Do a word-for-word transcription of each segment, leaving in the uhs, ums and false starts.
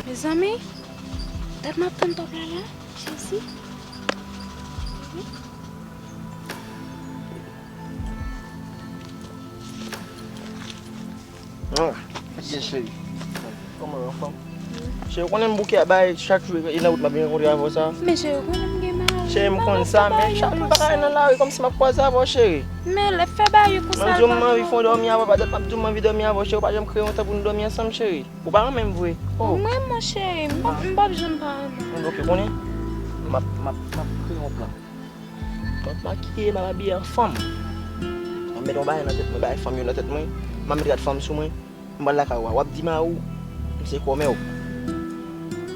Mezanmi, dat m ap tann top la la, Jezi. Ah, byen cheri. Kòman, anfòm? Cheri, ou konnen m bouke a bay chak jou, e nan wout m ap vin rankontre avè w sa. Men cheri, ou konnen m gen mari. Cheri, m konn sa, men chak jou m pa ka nan lari kòmsi m ap kwaze avè w, cheri. Men lè fè bagay konsa. M ap di w m anvi fè yon dòmi avè w, pa dat m ap di w m anvi dòmi avè w, cheri, ou pa janm kreye yon tan pou nou dòmi ansanm, cheri. Ou pa renmen m vre. Oh. Mwen, mon cheri, m p ap, m p ap janm pa renmen. Ok, konnen? M ap, m ap, m ap kreye yon plan. M ap makiye, m ap abiye an fanm. M ap met yon bagay nan tèt mwen, bagay fanm yo nan tèt mwen. M ap met rad fanm sou mwen. M pral lakay ou a. W ap di mari w, m se kòmè w.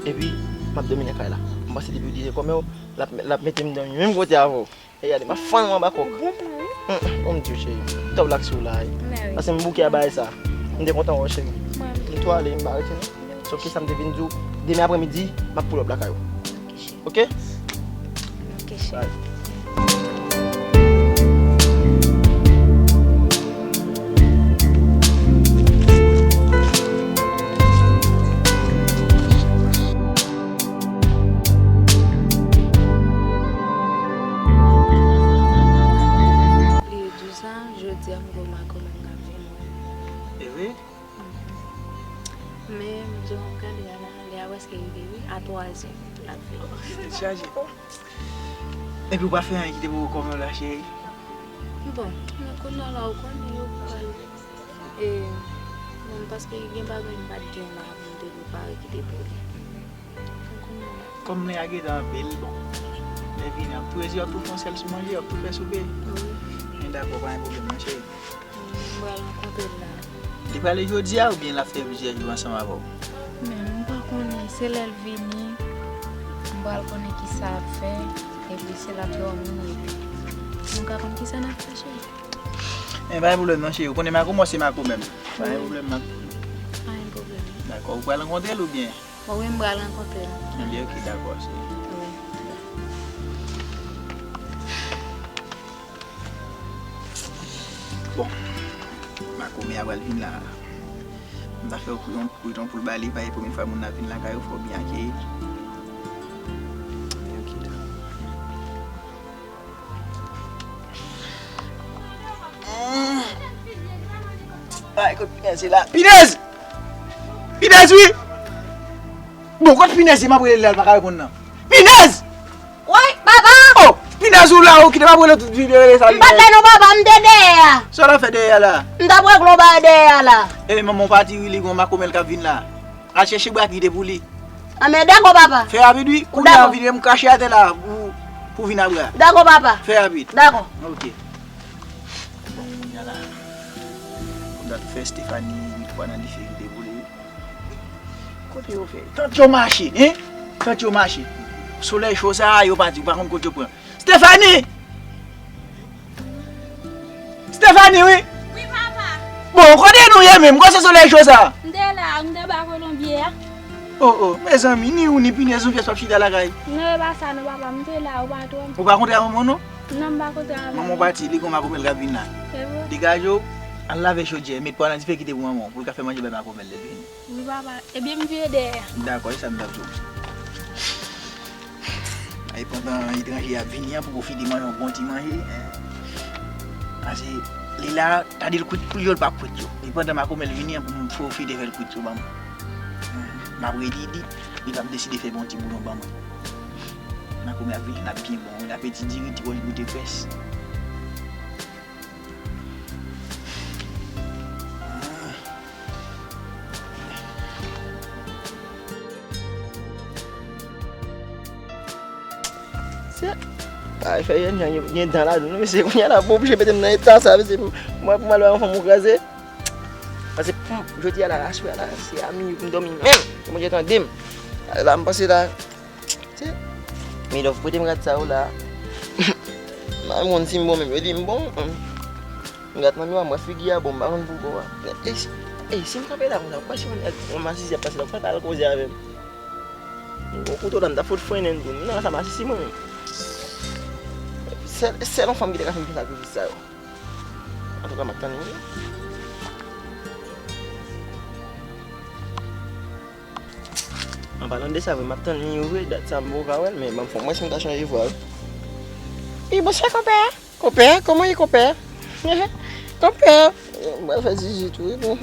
Epi, m ap dòmi nan kay la. M panse depi w di se kòmè w, l ap, l ap mete m dòmi menm kote avè w. E gade, m ap fann ou anba kòk. Bon plan, wi. Hum, hum, bon, m di w, cheri. Top la k sou la, wi. Mèsi. Paske m bouke a bagay sa. M te kontan wè w, cheri. Mwen. M tou ale, m pa rete, non. Sòf ke sa m te vin di w, demen apremidi, m ap pull up lakay ou. Ok, cheri. Ok? Ok, cheri. Bye. Bliye di w sa, jodi a m gen yon makomè m ap vin wè. E vre? Men, jan m gade a la, lè a prèske rive wi, a twa zè l ap vini. Tèt chaje. Epi w pa fè anyen kite pou kòmè w la, cheri? Bon, men kounye a la, ou konnen yo pral, e, bon, paske gen bagay m pa t gen la pou m te prepare kite pou li. Kòm lè a gentan anpil, bon. Lè vini, ap tou rezi, ap tou fè yon sèl sou manje, ap tou fè soupe. Wi. Men dakò, pa gen pwoblèm non, cheri. M pral rankontre l la. Li prale jodi a oubyen l ap fè plizyè jou ansanm avè w? Men m pa konnen, se lè l vini, m pral konnen kisa l ap fè, epi se l ap dòmi, epi nou ka konn kisa n ap fè, cheri. Men pa gen pwoblèm non, cheri. Ou konnen makomè w se makomè m. Pa gen pwoblèm, man. Pa gen pwoblèm. Dakò, ou pral rankontre l oubyen? Bon, wi, m pral rankontre l. Ebyen, ok, dakò, cheri. Wi. Bon, makomè a pral vin la. M ta fè w kwiyon, kwiyon pou l ba li, pa e premye fwa moun nan vin lakay ou, fò w byen akeyi li. Ebyen, ok, dakò. Ay, kot pinèz ye la? Pinèz! Pinèz, wi! Bon, kot pinèz ye? M ap rele l la, l pa ka reponn nan. Pinèz! Woy, papa! Oh! Pinèz ou la, ou kite m ap rele tout vi, rele sa. M pa t la non, papa, m te dèyè a. Sa w ap fè dèyè a la? M t ap regle yon bagay dèyè a la. E manman w pati wi, li gon makomè l k ap vin la. Al chèche bra kite pou li. Anben, dakò, papa. Fè rapid wi. Kounye a vin, m krache atè la pou, pou vin a bra. Dakò, papa. Fè rapid. Dakò. Ok. Bon, kounye a la, m ta tou fè Stephanie met pwa nan dife kite pou li. Kote yo fè? Tant yo mache, hein? Tant yo mache. Solèy cho sa a, yo pati, ou pa konn kot yo pran. Stephanie! Stephanie, wi! Wi, papa. Bon, kote nou ye menm? Kote solèy cho sa a? M te la, m te ba kolonbye a. Oh, oh, mezanmi, ni ou ni pinèz yon pyès p ap chita lakay. Non, e pa sa non, papa, m te la, ou pa twò. Ou pa kontre a manman w non? Non, m pa kontre a manman. Manman w pati, li gon makomè l k ap vin la. Se vre? Degaje w, al lave chodyè, met pwa nan dife kite pou manman w, pou l ka fè manje bay makomè l lè l vini. Wi, papa. Ebyen, m vire dèyè a. Dakò, e sa m t ap di w. Ay, pandan etranje ap vini an, pou pwofite manje yon bon ti manje, hein. Paske li la, ta di l kwit pou yo, l p ap kwit yo. E pandan makomè l vini an, pou m pwofite fè l kwit yo ban mwen. Hein. M ap redi di, li p ap deside fè bon ti bouyon ban mwen. Makomè ap vini, l ap byen bon. L ap eti diri, ti wòch goute frèch. Se pa fè jèn jan gen, gen dan ladan nou, mesye, kounye a la, bon, oblije mete m nan eta sa, mesye, m, mwen, pou m al wè yon fanm ou kraze. Paske, hmm, jodi a la, aswè a la, se a miyou pou m dòmi menm. Ke Bondye tande m. La, m panse la, se, Milov prete m rad sa yo la. M pa konn si m bon menm, yo di m bon. M gad nan miwa, m wè figi a bon, m pa konn poukwa. E, e, e, si m kanpe la konsa, ou kwè si yon nèg, yon masisi ap pase la, ou kwè l pa al koze avè m? M gon kouto la, m ta fout frennen l tou. M nan sa masisi mwen menm. Sèl, sèl yon fanm ki te ka fè m tout sakrifis sa yo. Antouka, m ap tann li. An palan de sa, vre, m ap tann li vre, dat sa m poko ka wè l, men ban m fè, mwen si m ta chanje vwa, wi. Wi, bonswa, konpè. Konpè, kòman ye, konpè? Konpè, m pral fè zizi tou, wi, bon.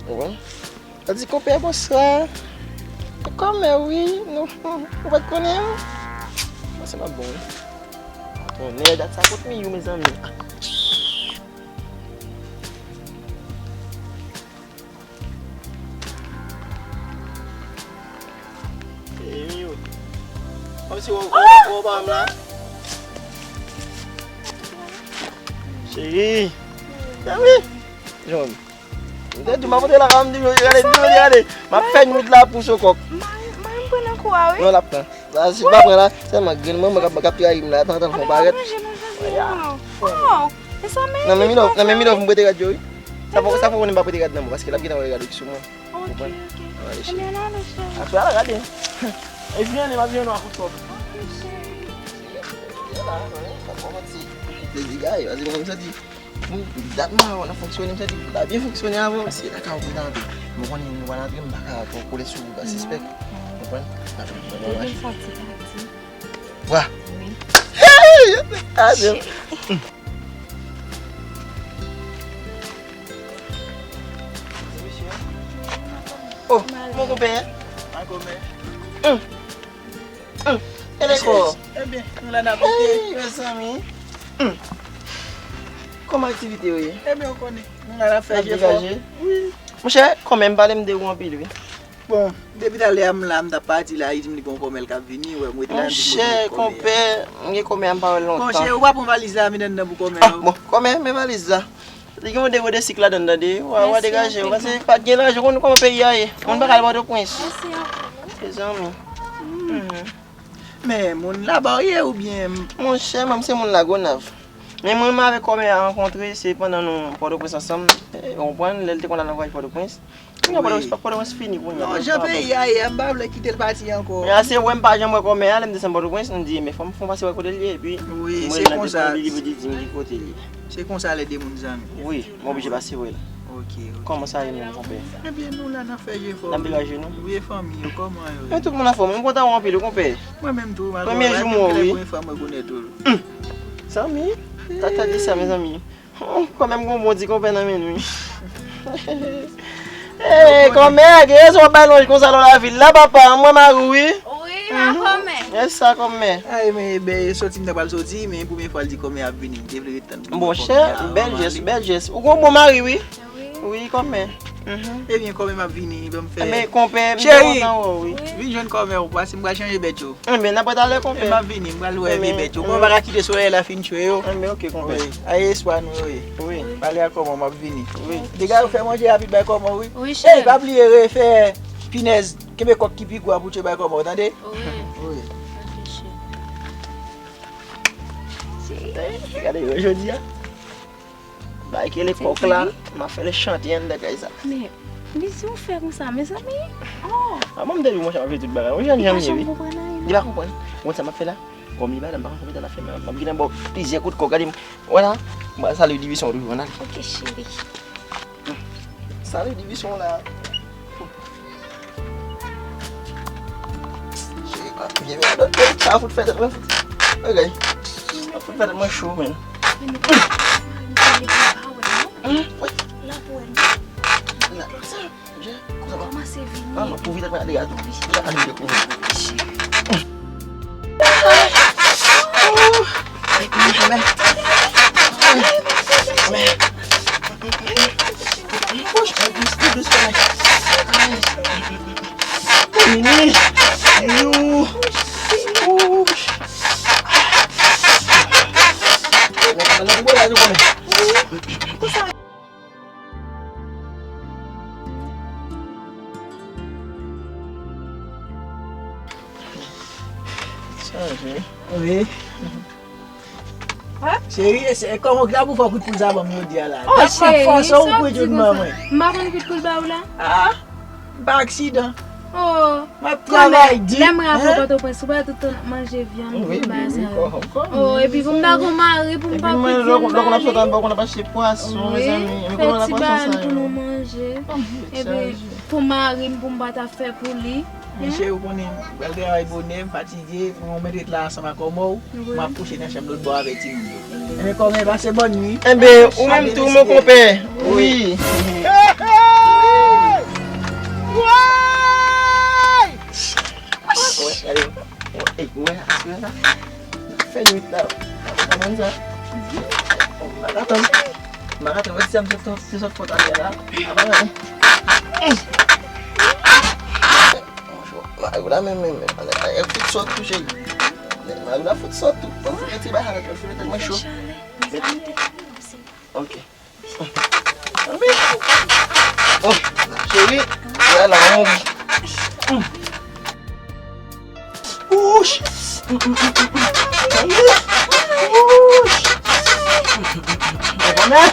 Ou konprann? Sa di, konpè, bonswa. Kòmè, wi, nou, ou pa t konnen m? Bon, se pa bon, wi. Tonnè, dat sa kot Miyou, mezanmi. Cheri, ou, ou, ou pa wè m la? Cheri. Cheri. Jòn. M te di w m ap antre lakay, m di jodi gade, di jodi gade. M ap fè nwit la pou sou kòk. Mari, mari m pran nan kou a, wi. Non, l ap pran. La, si l pa pran la, sèlman grenn manman k ap, k ap trayi m la, tantan l fè yon parèt. Oh, e sa men. Nan men Milòv, nan men Milòv m prete rad yo, wi. Sa fò, sa fò konnen m pa prete rad nan men w, paske l ap gentan wè rad yo ki sou mwen. Ok, ok. Konprann? Ebyen, n ale, cheri. Aswè a, gade. E vini, m ap vini nan kout kòb. Ok, cheri. Plezi gaye, paske mwen m santi, dat mwen wè w ap fonksyone, m santi w ta byen fonksyone avè w, se la ka w prezante. Mwen konnen nou pral antre, m pa ka twò kole sou ou, pa sispèk. Konprann? Depi m soti, pati. Wa. Wi. Hey! Cheri. Oh, mon konpè. An konpè. Hum. Hum. E lè kò? Ebyen, nou la n ap rete. Hey, mezanmi. Hum. Kòman aktivite yo ye? Ebyen, ou konnen. Nou la n ap fè jefò. Wi. Monchè, kòmè m pale m de ou anpil, wi. Bon, depi talè a m la, m t ap pati la, li di m li gen yon kòmè l k ap vini, wè, m rete la, m di m rete met kòmè a. Monchè, konpè, m gen kòmè a, m pa wè l lontan. Monchè, ou pa pran valiz la, men anndan pou kòmè a. Ah, bon, kòmè, men valiz la. Li gen yon dewo de sik ladan l, tande. Wa, wa degaje w, paske pa t gen lajan, ou konn kòman peyi a ye. Moun pa ka al Pòtoprens. Mèsi anpil. Mezanmi. Men, moun Labarye oubyen? Monchè, mwen, se moun Lagonav. Men mwen, mwen avèk kòmè a rankontre, se pandan nou Pòtoprens ansanm, ou konprann, lè l te konn al nan vwayaj Pòtoprens. Kounye a Pòtoprens, Pòtoprens fini kounye a. Non, jan peyi a ye a, m pa vle kite l pati ankò. Kounye a se wè m pa janm wè kòmè a, lè m desann Pòtoprens, m di, men fò m, fò m pase wè kote l ye, epi m rele l depi li di m ki kote l ye. Se konsa lè de moun zanmi. Wi, m oblije pase wè l. Ok, ok. Kòman sa ye menm, konpè? Ebyen, nou la, n ap fè jefò. N ap degaje nou. Wi, e fanmi yo, kòman yo ye? Men tout moun anfòm, m kontan wè w anpil, wi, konpè. Mwen menm tou, malgre premye jou m wè w, wi. Premye fwa mwen konnen tou. Zanmi, tata di sa, mezanmi. Hum, kòmè m gon bon ti konpè nan men l, wi. Ey, kòmè, gen rezon w bay lonj konsa nan lavil la, papa, mwen mari w, wi. Wi, ma kòmè. Yes, sa, kòmè. Ay, men, ben, soti m ta pral soti, men premye fwa l di kòmè ap vini, m te vle ret tann pou m wè kòmè a avan m ale. Bon, chè, bèl jès, bèl jès. Ou gon bon mari, wi. Wi, kòmè. Mhm. Ebyen, kòmè m ap vini, ban m fè. Ebyen, konpè, m te kontan wè w, wi. Wi. Vin jwenn kòmè w, paske m pral chanje bèt yo. Enben, n ap wè talè, konpè. M ap vini, m pral wè vye bèt yo. Mwen pa ka kite solèy la fin tchwe yo. Enben, ok, konpè. Wi, ay espwa nou yo ye. Wi. Pale ak kòmè w, m ap vini. Wi. Dega yo fè manje rapid bay kòmè w, wi. Wi, chè. Ey, pa bliye refè pinèz, kenbe kòk ki pi gwo a pou tchwe bay kòmè w, tande? Wi. Wi. Ok, chè. Ey, gade yo jodi a. Bay kele kòk la, m ap fè l chante anndan kay sa. Men, men si w fè konsa, mezanmi. Oh. A, mwen m te di w, monchè, m ap fè tout bagay. Ou jan, jan m ye, wi. Li pa konprann. Ou konn sa m ap fè la? Kòm li pa la, m pa konn konbyen tan l ap fè, men m ap gen nan ba w plizyè kout kòk. Gade m. Wè la. M pral salye Divison toujou, ann ale. Ok, cheri. Salye Divison la. Cheri, pa vye men lòt peyi sa fout fè tèt mwen fout. Bagay. Sa fout fè tèt mwen cho, men. Hum, wi. La pou wè. La, sa, je, konsa pa. Kòmanse vini. Ah, m ap pou vit ak mwen ale gade. Wi. La, ale m dekouvri. Wi, cheri. Chanje. Wi. Cheri, e se, e kòman w la pou fè kout poul sa ban m jodi a la? Oh, cheri, sa w di konsa? M pa konn kout poul ba ou la? Ah, m pa aksidan. Oh, m ap travay di. Lè mwen avè w Pòtoprens, ou pa tout tan manje vyann, wi, wi, wi, kòm, kòm. Oh, epi pou m ta gon mari, pou m pa kouzin mari. Lè w konn ap sot anba, w konn ap achte pwason, mezanmi. Wi, fè ti bagay pou nou manje. Epi pou mari m, pou m pa ta fè pou li. Men cheri, ou konnen, m pral travay bonè, m fatige, mwen mèt ret la ansanm ak Kòmò w. M ap kouche nan chanm lòt bò avè timoun yo. Enben, kòmè, pase bòn nwi. Enben, ou menm tou, mon konpè. Wi. Ou wè, gade, ou wè, ou wè, aswè la. Fè nwit la. Ou konprann sa? M pa ka tann. M pa ka tann. Wè, si m te sot, te sot fòt atè la. Apa, mari w la menm, menm, menm. Mari w la fout sòt tou, cheri. Mari w la fout sòt tou. Bon, fè ti bagay la, fè tèt mwen cho. Ok. Oh, cheri, wè la, on. Ouch! Ouch! Mwen konnen.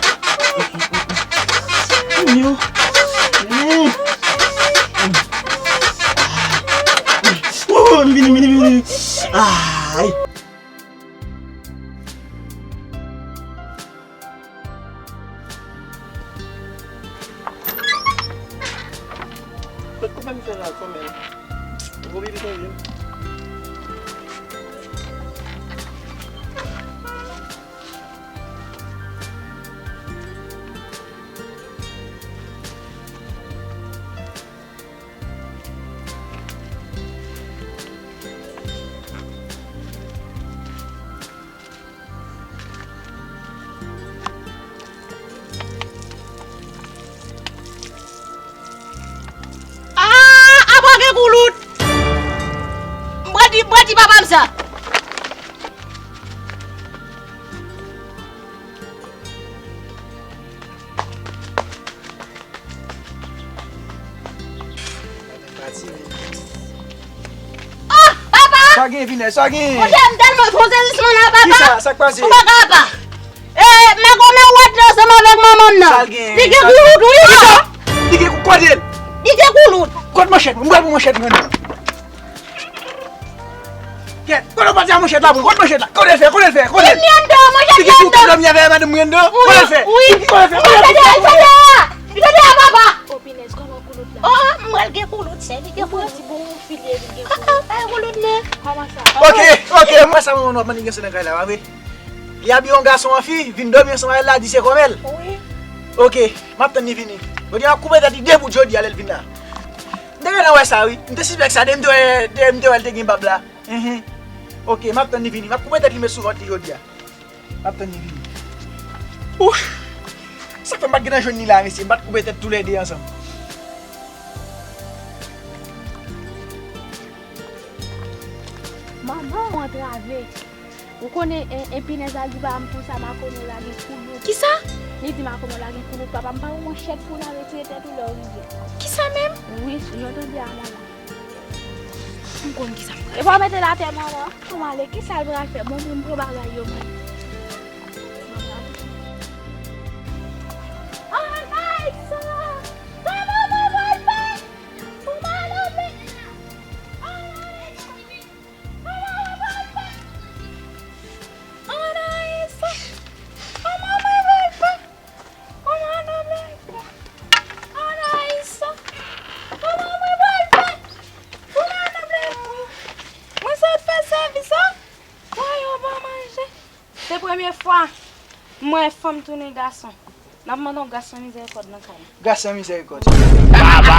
Yo. Oh, m vini, vini, vini. Ay. Kot koupe m fè la, kòmè? Gwo pipi tonbe m. Ah, apa gen koulout? M pral di, m pral di papa m sa. Ah, papa! Sa gen, Pinèz, sa gen? Monchè, m tèlman tro sezisman la, papa. Kisa? Sa k pase? Ou pa ka, papa. E, mè kòmè ou wè ansanm avèk manman m nan. Sa l gen? Li gen koulout, wi, papa. Li gen kou-, kote l? Li gen koulout. Kot manchèt mwen? M pral pran manchèt mwen. Kèt, kote w pati a manchèt la, bon, kote manchèt la? Kote l fè? Kote l fè? Kote l? Li anndan, manchèt li anndan. Li gen pou dòmi avè madanm mwen anndan? Kote l fè? Wi. Kote l fè? Kote l fè? Li sot deyò a! Li sot deyò a, papa! O pinèz, kòman koulout la? Oh, m pral gen koulout, sè, li gen koulout. Ou pran ti bon filye, li gen koulout. Ah, ah, pa gen koulout, non. Kòman sa? Ok, ok, mwen sa mwen w ap mande gen se nan kay la, pa vre? Li abiye an gason an fi, vin dòmi ansanm avè l la, di se kòmè l. Wi. Ok, m ap tann li vini. Jodi a, m ap koupe tèt li de bout jodi a, lè l vin la. M te gentan wè sa, wi. M te sispèk sa, depi m te wè, depi m te wè l te gen bab la. Enhen. Ok, m ap tann li vini. M ap koupe tèt li, met sou vant li jodi a. M ap tann li vini. Ouch! Sa k fè m pa t gentan jwenn li la, mesye? M pa t koupe tèt toulède ansanm. Manman, ou antrave. Ou konnen, e, e pinèz la di papa m konsa makòmè w la gen koulout. Kisa? Li di makòmè w la gen koulout, papa m pa yon manchèt pou w nan retire tèt ou lè w rive. Kisa menm? Wi, jan w tande a, manman. M konn kisa m pral fè. E pa mete l atè, manman. Kòman ale? Kisa l pral fè? Bon, mwen m pran bagay yo, mwen. Anaïsa! Kòman mwen pral fè? Pou m ale opi-, Anaïsa! Anaïsa, kòman mwen pral fè? Kòman mwen pral fè? Anaïsa, kòman mwen pral fè? Kòman mwen pral fè? Mwen sot fè sèvis, an? Mwen yo ban manje. Se premye fwa m wè fanm tounen gason. N ap mande yon gras san mizèrikòd nan kay la. Gras san mizèrikòd. Baba!